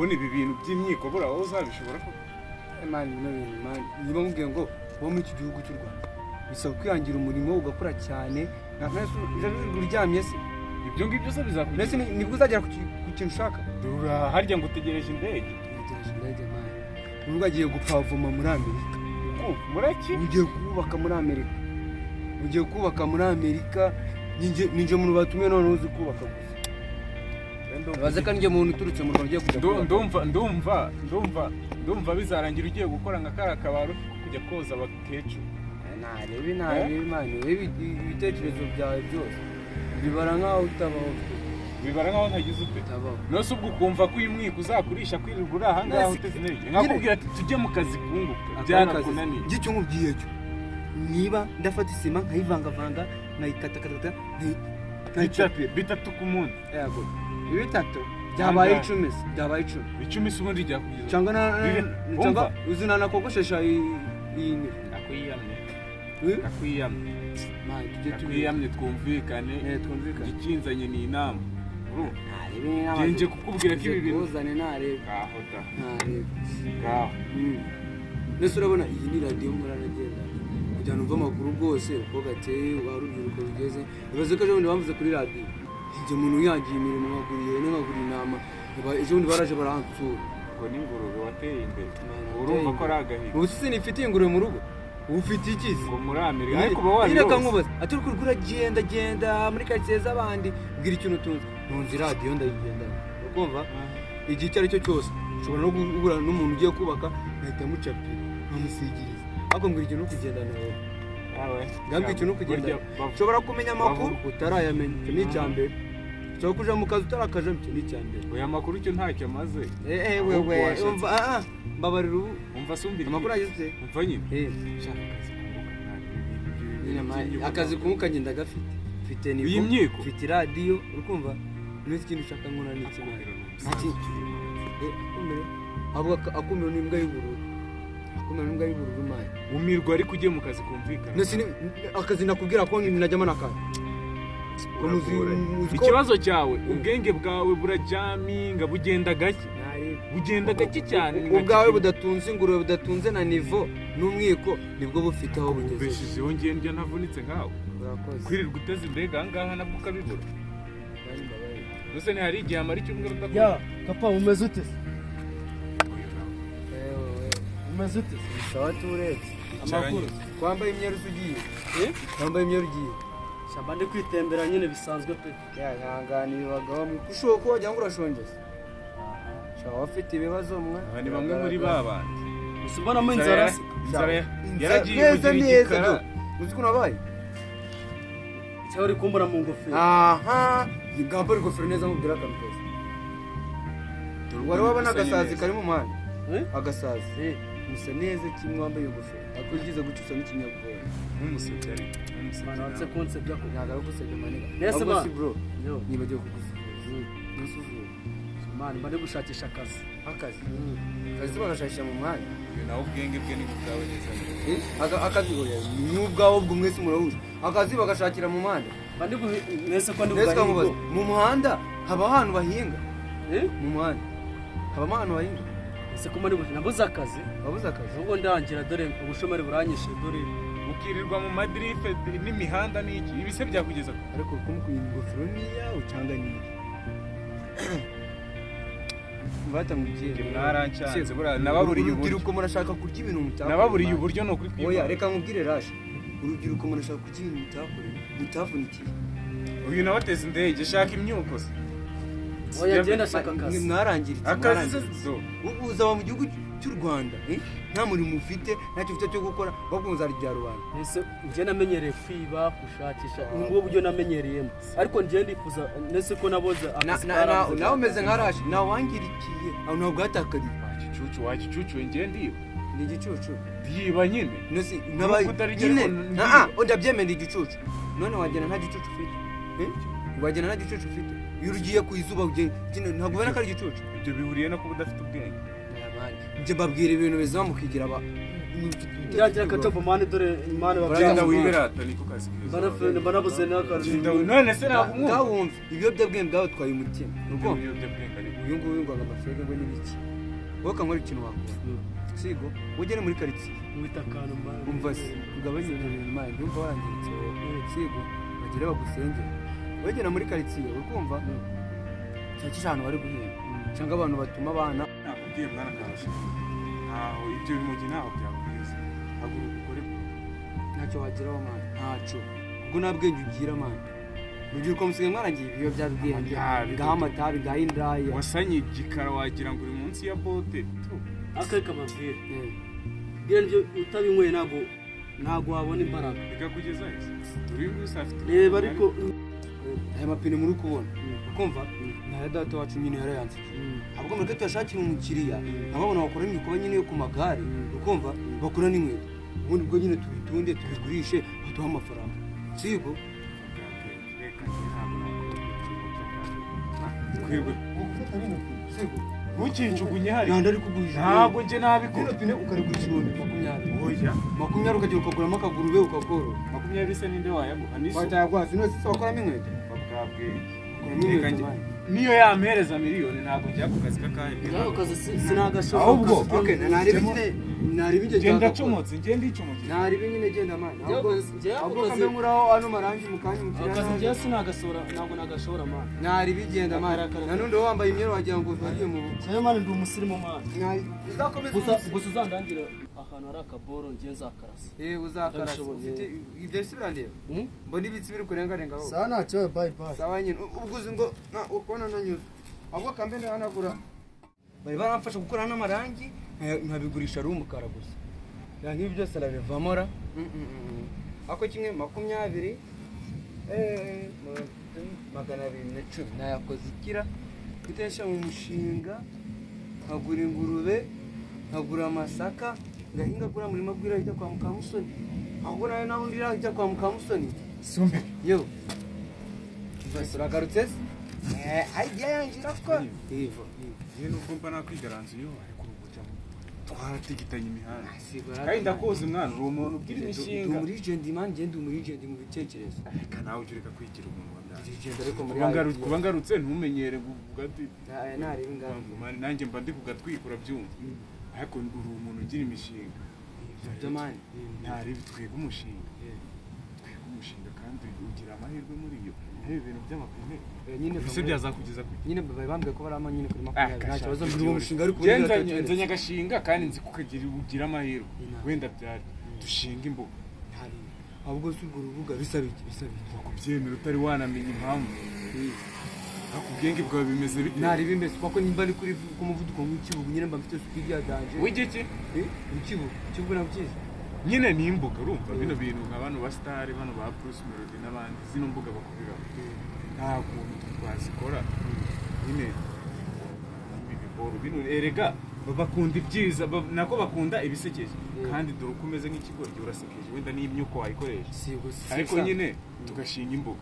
Urabona ibi bintu by'imyiko bura wowe uzabishobora ko? Man, bino bintu, man, niba mubwiye ngo uba muri iki gihugu cy'u Rwanda bisaba kwihangira umurimo, ugakora cyane. Uryamye se? Ibyo ngibyo se bizakugeza? Mbese nibwo uzagera ku kintu ushaka? Dura harya ngo utegereje indege. Ntegereje indege, man. Ubu agiye gupavoma muri Amerika. Muraki? Ugiye kubaka muri Amerika, ugiye kubaka muri Amerika. Ninjye muntu batumiye none uzi kubaka gusa. Baze ko ninjye muntu uturutse mu Rwanda ugiye kujya kubaka. Ndumva bizarangira ugiye gukora nka kariya kabaro ko kujya koza abakecuru. Narebe, narebe, man, urebe ibitekerezo byawe byose bibara nkaho utabaho. Bibara nkaho ntagize ute? Utabaho. Nose ubwo ukumva ko uyu mwiko uzakurisha kwirirwa uri aha ngaha uteze intege, nkakubwira ati tujye mu kazi kunguka, byarakunaniye. Njye icyo nkubwiye cyo, niba ndafata isima nkayivangavanga, nkayikatakata, nkayicapira. Bitatu ku munsi? Yego, bitatu byabaye Angahe? 10 se, byabaye 10. 10 se ubundi ryakugeza Cyangwa na cyangwa Umva. uzi nanakogoshesha iyi nivo. Ndakwiyamye. Eh? Ndakwiyamye. Man, tujye tubi Ndakwiyamye, twumvikane. Eh, twumvikane. Ikinzanye ni inama, urumva? Narebe inama. Nje kukubwira ko ibi bintu Uzane, narebe. Ngaho da. Narebe. Ngaho. Mbese urabona iyi ni radiyo muranagenda kugira ngo umve amakuru rwose uko gateye, aho urubyiruko rugeze. Ibaze ko ejo bundi bamvuze kuri radiyo, njye muntu wihangiye imirimo, nkagura ihene, nkagura intama. Ejo bundi baraje baransura. Ngo n'ingurube, wateye imbere. Man, Urumva ko ari agahigo. Ubu se nifitiye ingurube mu rugo? Ubu ufite iki se? Ngo muri Amerika ariko uba Nyine wabirose. kankubaza ati uri uragenda genda muri karitsiye z'abandi, mbwira ikintu utunze. Ntunze iradiyo, ndayigendana, ukumva igihe icyo ari cyo cyose nshobora no guhura n'umuntu ugiye kubaka, nkahita mucapira, nkamusigiriza. Ariko mbwira ikintu uri kugendana wowe. Yawe. Ngambwe ikintu uri kugendana. Burya Ushobora kumenya amakuru utarayamenya, icyo ni icya mbere. Ushobora kuja mu kazi utarakajamo, icyo ni icya mbere. Oya, amakuru cyo ntacyo amaze. Eh, Ahubwo wewe washatse. umva, mbabarira ubu. Umva sumbira. Amakuru ageze. Umva nyine. Eh. Shaka akazi kunguka, ntabwo ibintu Nyine man, by'imyiko. Akazi kunguka ngenda gafite, mfite nivo. Iyi myiko? Mfite iradiyo, urikumva? Niba ikintu ushaka nkora ni iki, man? Akumiro ni Nta Eh, akumiro ahubwo akumiro ni imbwa y'ubururu, akumiro ni imbwa y'ubururu, man. Umirwa ariko ugiye mu kazi kumvikana. Nese akazi nakubwira ko najyamo n'akazi Ko muzi ko- Ikibazo cyawe, ubwenge bwawe burajaminga, bugenda gake. Nari- Bugenda gake cyane, ni nka Ubwawe kigina. budatunze ingurube, budatunze na nivo n'umwiko, nibwo bufite aho bugeze. Ubeshejeho ngiye ndya ntavunitse nkawe. Urakoze. Kwirirwa uteze indege aha ngaha nabwo ukabibura. Bari mbabarira. Gusa ntihari igihe amara icyumweru udakora. Ya papa, umeze ute se? Oya, nawe. Ewe, we. Umeze ute se? Sawa, turetse. Amakuru? Twambaye imyeru se ugiye? Eh? Twambaye imyeru ugiye? Shamba, ndi kwitembera nyine bisanzwe pe. Ya, ihangane, ibibagaho ushoboye ko wagira ngo urashonje se. Shaka abafite ibibazo mwa. Aba ni bamwe muri ba bandi. Gusa ubonamo inzara se? Inzara yaragiye Neza imugira neza. igikara. Do uzi ukuntu wabaye? Cyangwa uri kumbura mu ngofero? Aha, ngambara ingofero neza, nkubwira akantu keza. Dore ukuntu Wari wabona dusanye agasazi neza. kari mu muhanda? Eh? Agasazi. Eh. Musa neza kimwe, wambaye ingofero, ariko ugize gutya usa n'ikinyabwoya. Nk'umusebya ariko, nk'umusebya Mana, watse nawe. kunsebya ko. Ntabwo ari ugusebya, maniga. Nese Ahubwo ma. si bro, Yo. nibagiwe kugusuhuza. Ntusuzuye. Man, mba ndi gushakisha akazi. Akazi? Akazi bagashakisha mu muhanda? Uyu nawe ubwenge bwe ni bwawe neza neza. Eh? Akazi oya, ni ubwawe bwo mwese murahuje. Akazi bagashakira mu muhanda? Mba ndi mwese ko ndi Nese kamubaza, kugahigo. mu muhanda haba ahantu bahinga? Eh? Mu muhanda habamo ahantu bahinga? Ese ko mba ndi nabuze akazi. Wabuze akazi? Ahubwo ndangira, dore ubushomeri buranyishe, dore. Ukirirwa mu madrife n'imihanda n'iki, ibise byakugeza ku Ariko kumukuye ingofero ni iyawe cyangwa ni iye? Batamubwiye. Njye mwarancanze buriya, nababuriye uburyo. Urubyiruko murashaka kurya ibintu mutakoreye. Nababuriye uburyo, ni ukuri Oya, kwibana. reka nkubwire rasha, urubyiruko murashaka kurya ibintu mutakoreye, mutavunikiye. Uyu nawe ateza indege, shaka imyuko se. Oya, njye ndashaka akazi. Mwarangiritse. Akazi se? Mwarangiritse. Zo. Ubu uzaba mu gihugu cy'u Rwanda, eh? Nta murimo ufite, ntacyo ufite cyo gukora, ahubwo muzarya rubanda. Ese njye namenyereye kwiba, gushakisha, ni bwo buryo namenyereyemo, ariko njye ndifuza nese ko naboze akazi karabuze. Nawe umeze nka rasha, nawe wangirikiye aho, ntabwo bwatakariye. Wagicucu, wagicucu, njye ndiba. Ni igicucu. Ndiba nyine. Nose nabaye Nuko nyine ariko ndiba. ah, ndabyemera, igicucu. None wagenda nta gicucu ufite? Eh? Wagenda nta gicucu ufite? Iyo ugiye ku izuba ugenda ntabwo ubona ko ari igicucu? Ibyo bihuriye no kuba udafite ubwenge. Njye mbabwira ibintu bizima mukigira aba Ndangira akatovu, man, dore man. Genda wiberata, niko kazi keza. Mba nabuze n'akantu. Genda none se ntabwo umwumva? Ngawumva ibiyobyabwenge bwabatwaye umutima. Ibyo biyobyabwenge ari Uyu nguyu ngo amafege ngo n'ibiki. Wowe kankora ikintu wakora. Sigo, ugere muri quartier. Mwita akantu mba. Umva se, ugabanye ibyo bintu mani, ndumva warangiritse wowe. Sigo, bagere bagusengere. Wegera muri quartier, uri kumva? Cyakisha ahantu bari guhinga. Cyangwa abantu batuma abana Nakubwiye mwana Karashe. Ntaho ibyo bimogi ntaho byakugeza. Haguruka ukore. Ntacyo wageraho man, ntacyo. Ubwo nta bwenge ugira man. Urubyiruko musigaye mwarangiye ibiyobyabwenge, Amatabi. ngaho amatabi, ngaho indaya. Wasanye igikara wagira ngo uri munsi ya bote. Tu. Akareka amabwire. Bwira nibyo utabinyweye ntabwo wabona imbaraga. Bikakugeza he? Dore uyu nguyu afite. Reba ariko Aya mapine muri kubona, ukumva, ni aya data wacu nyine yarayansigiye. Ahubwo mureke tuyashakire umukiriya, ababona bakora imikoba nyine yo ku magare, ukumva, bakora n'inkweto. Ubundi bwo nyine tubitunde tubigurishe baduhe amafaranga. Sigo? Reka njye ntabwo nakora ibyo by'akazi. Twebwe Gufata bino sigo. ntukinjugunye hari. Ntabwo ari kugurisha. Ntabwo njye nabikora. Bino pine ukarigurisha 20,000. Oya. 20 ukagera ukaguramo akagurube ukakorora. 20 se ninde wayaguha? Ni so. Watayaguha zino zose bakoramo inkweto. Bwabwenge. Bakoramo Reka inkweto njye man. niyo yampereza miliyoni ntabwo njya ku kazi k'akahebwe. Nawe kazi sinagashobora. Ahubwo, Okay, narebe nyine narebe ibyo Genda acomotse, ngenda icomotse. Narebe nyine genda man. Ahubwo Njyewe ako ahubwo kazi- kambe nkuraho ano marangi mu kanya umukiriya. Akazi naza. njyewe sinagashobora, ntabwo nagashobora man. Narebe igenda man. Akarakara. Na nundi wambaye imyenda wagira ngo wagiye mu bukwe. Njyewe man ndi umusirimu man. Uzakomeza Gusa umusirimu. gusa uzandangire ahantu hari akaboro njyewe nzakarasa. Eh, uzakarasa. Ndabishoboye. Ufite ibyo si birandeba. Mbona ibitsi biri kurengarenga aho. Sawa ntacyo, bye bye. Sawa nyine ubwo uzi ngo na ukubona nanyuze. Ahubwo kambe ndahanagura. Bari baramfasha gukora n'amarangi nkabigurisha ari umukara gusa. Ya nk'ibi byose arabivamo ra. Ako kimwe 20 210 nayakoze ikira gutesha mu mushinga, nkagura ingurube, nkagura amasaka, ngahinga gura murima gwira ijya kwa Mukamusoni. Ahubwo nayo naho ndira ijya kwa Mukamusoni. Sumbi. Yo. Uragarutse se? Idea yanjye irakora. Ivo. Njye nubwo mba nakwigaranzuyeho ariko ubu jya twaratigitanye imihanda. Sigara. Kandi ndakuzi mwana, uri umuntu ugira imishinga. Ndi muri legend man, njye ndi muri legend mu bitekerezo. Reka nawe ujye ureka kwigira umuntu wa ndani. Legend ariko muri Kuba ngarutse ntumenyere kuvuga ati Aya nareba ingamba. Mani, nanjye mba ndi kugatwika urabyumva. Ariko uri umuntu ugira imishinga. Ibyo man. Ntari twiga umushinga. Twiga umushinga kandi ugira amahirwe muri iyo. Nk'ibi bintu by'amapine. Nyine Ese byazakugeza ku nyine bari bambwiye ko barama nyine kuri 20 nta kibazo mbiri mbiri uwo mushinga ariko ubundi nzanye agashinga kandi nzi ko ukagira ugira amahirwe. Wenda byari dushinga imbuga. Ahubwo si urwo rubuga bisaba iki bisaba iki? Kubyemera utari wanamenya impamvu. Ariko ubwenge bwawe bimeze bite? Ntari bimeze kuko nimba ari kuri ku muvuduko w'ikibuga nyine mba mfite speed ya danger. W'igiki? Ikibuga, ikibuga nabukizi. Nyine ni imbuga urumva bino bintu nka bano ba star, bano ba Bruce Melody n'abandi zino mbuga bakoreraho. Nta kuntu twazikora nyine ibi biboro bino erega bakunda ibyiza nako bakunda ibisekeje kandi dore uko umeze nk'ikigoryi urasekeje wenda n'imyuko wayikoresha. Sigo Ariko nyine tugashinga imbuga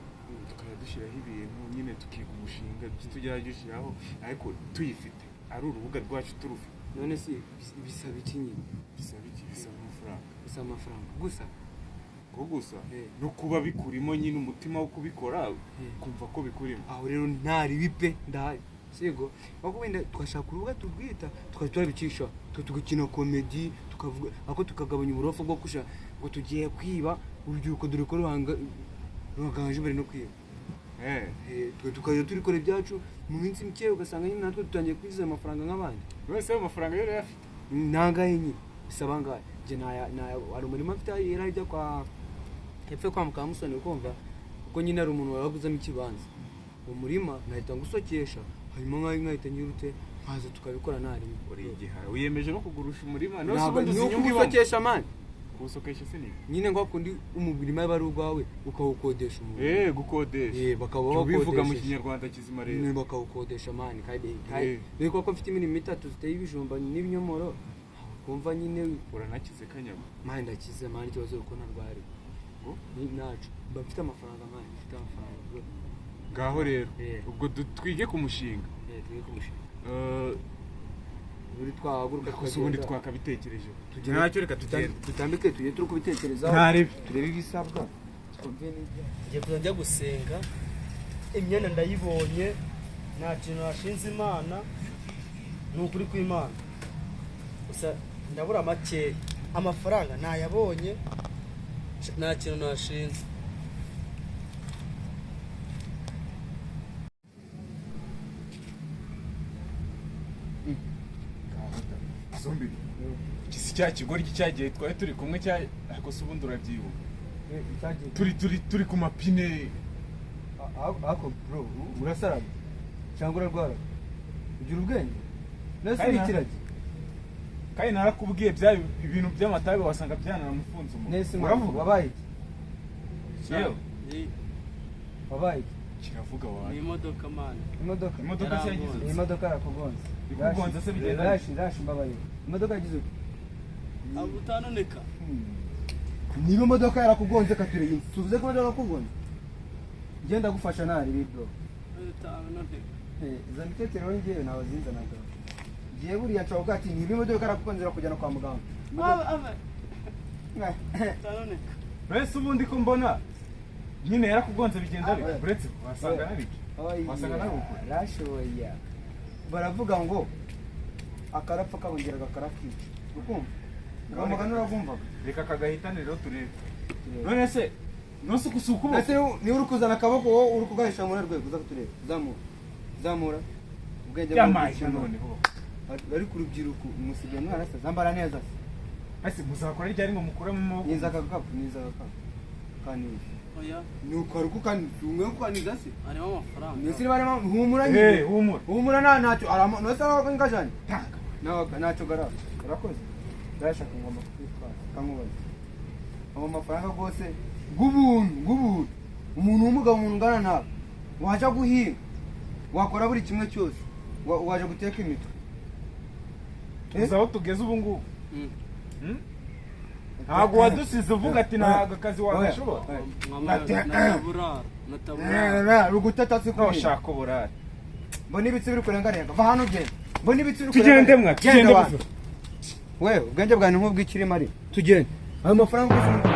tukajya dushyiraho ibintu nyine tukiga umushinga tujya dushyiraho ariko tuyifite ari urubuga rwacu turufite. None si bisaba iki nyine? Bisaba iki? Bisaba amafaranga. Bisaba amafaranga gusa. Ko gusa no kuba bikurimo nyine umutima wo kubikora kumva ko bikurimo. Aho rero ntari bipe ndahari. Sigo ahubwo wenda twashaka urubuga turwita tukajya turabicisha tugakina komedi tukavuga ako tukagabanya uburofa bwo kusha ngo tugiye kwiba urubyiruko dore ko ruhanganje bari no kwiba. Tukajya turikora ibyacu mu minsi mike ugasanga nyine natwe dutangiye kwizera amafaranga nk'abandi. Wese ayo mafaranga yari afite nangahe nyine bisaba angahe? Njye naya hari umurima mfite yari ajya kwa hepfo kwa Mukamusoni ukumva kuko nyine hari umuntu waraguzamo ikibanza. Uwo murima nahita ngusokesha hanyuma nkahita nyirute nkaza tukabikora ntarimo. Uri igihara wiyemeje no kugurisha umurima nose Ntabwo ubundi ni uzi inyungu ibamo. ukuwusokesha man. Kuwusokesha se ni nyine ngo hakundi umurima aba ari urwawe ukawukodesha umuntu. Gukodesha. Bakaba ubivuga mu bakodesheje. Kinyarwanda kizima rero. Nyine bakawukodesha man kandi dore ko mfite imirimo itatu ziteye ibijumba n'ibinyomoro kumva nyine uranakize kanyama. Man ndakize man ikibazo uko narwari. Ngo? Ni nacu mba mfite amafaranga man mfite amafaranga. Ngaho rero ubwo twige ku mushinga. Twige ku mushinga. Buri twahaguruka Gusa ubundi twakabitekereje. Ntacyo reka tugende. Tutambike tujye turi kubitekerezaho. Turebe ibisabwa. Twumve n'ibyo. Ngiye kujya njya gusenga imyenda ndayibonye Nta kintu nashinze Imana, ni ukuri kw'Imana. Gusa ndabura makeya, amafaranga nayabonye, nta kintu nashinze. Zombi, iki si cya kigoryi cyagiye twari turi kumwe cya, ariko se ubundi urabyibuka? Turi ku mapine. Ako bro, urasaraga cyangwa urarwara? Ugira ubwenge nese? Kandi Uri ikiragi. Kandi narakubwiye, bya ibintu by'amatabi wasanga byanaramufunze umuntu. Nese Uravuga. Wabaye iki? Yewe. Wabaye iki? Kiravuga Ni wawe. imodoka, man. Imodoka? Imodoka se yagize? Iyi modoka yarakugonze? Ikugonze se bigenda? Rashi, rashi, mbabarira. Imodoka yagize ute? Ntabwo utanoneka. Niba imodoka yarakugonze, katureye, tuvuze ko imodoka yarakugonze, ngenda gufasha ntari ibi, bro. Utanoneka. Izo mitekerero ngewe ntawe zinzanaga. Ngiye buriya nshobora kuvuga ati niba imodoka yarakugonze irakujyana kwa muganga. Abe abe. Utanoneka. Mbese ubundi ko mbona nyine yarakugonze bigenda bite? Oya. Uretse wasanga nabiki, wasanga nabi ukuri. Rashoya, baravuga ngo akarapfa kabongeraga karakica, ukumva uwo mugani uragumvaga? Reka kagahitane rero turebe. None se nose uku ukuboko? Ese niba uri kuzana akaboko, wowe uri kugahisha muri rwego, uza kutureba. Zamura, zamura ubwenge. Yamaye. Bw'urubyiruko. Noneho. Ariko urubyiruko musigaye mwarasa, zambara neza se. Ese muzakora ryari ngo mukuremo amaboko? Niza aka gakapu, niza agakapu kaniza. Oya. Ni ukari kukaniza, umwe kukaniza se. Harimo amafaranga. Nese niba harimo, humura Eh, nyine. Humura. Humura, nta ntacyo aramo, nose ngajanye. Tanga. Nawe ntacyo gara urakoze, ndashaka ngomba kwitwara kankubaza abo mafaranga rwose bw'ubuntu, bw'ubuntu. Umuntu w'umugabo, umuntu ungana nawe, waje guhinga, wakora buri kimwe cyose, waje guteka imitwe. Tuzi aho tugeze ubu ngubu. Ntabwo wadusize uvuga ati ntabwo akazi wagashobora. Nataburara, nataburara. Rugutata si kubintu. Ntushaka uburare. Mbona ibitsi biri kurengarenga, va hano ugende, mbona ibitsi biri Tugende kurengarenga. mwa, tugende Genda. Buve. Wewe ubwenge bwawe ni nk'ubw'ikirima, ari tugende, ayo mafaranga rwose.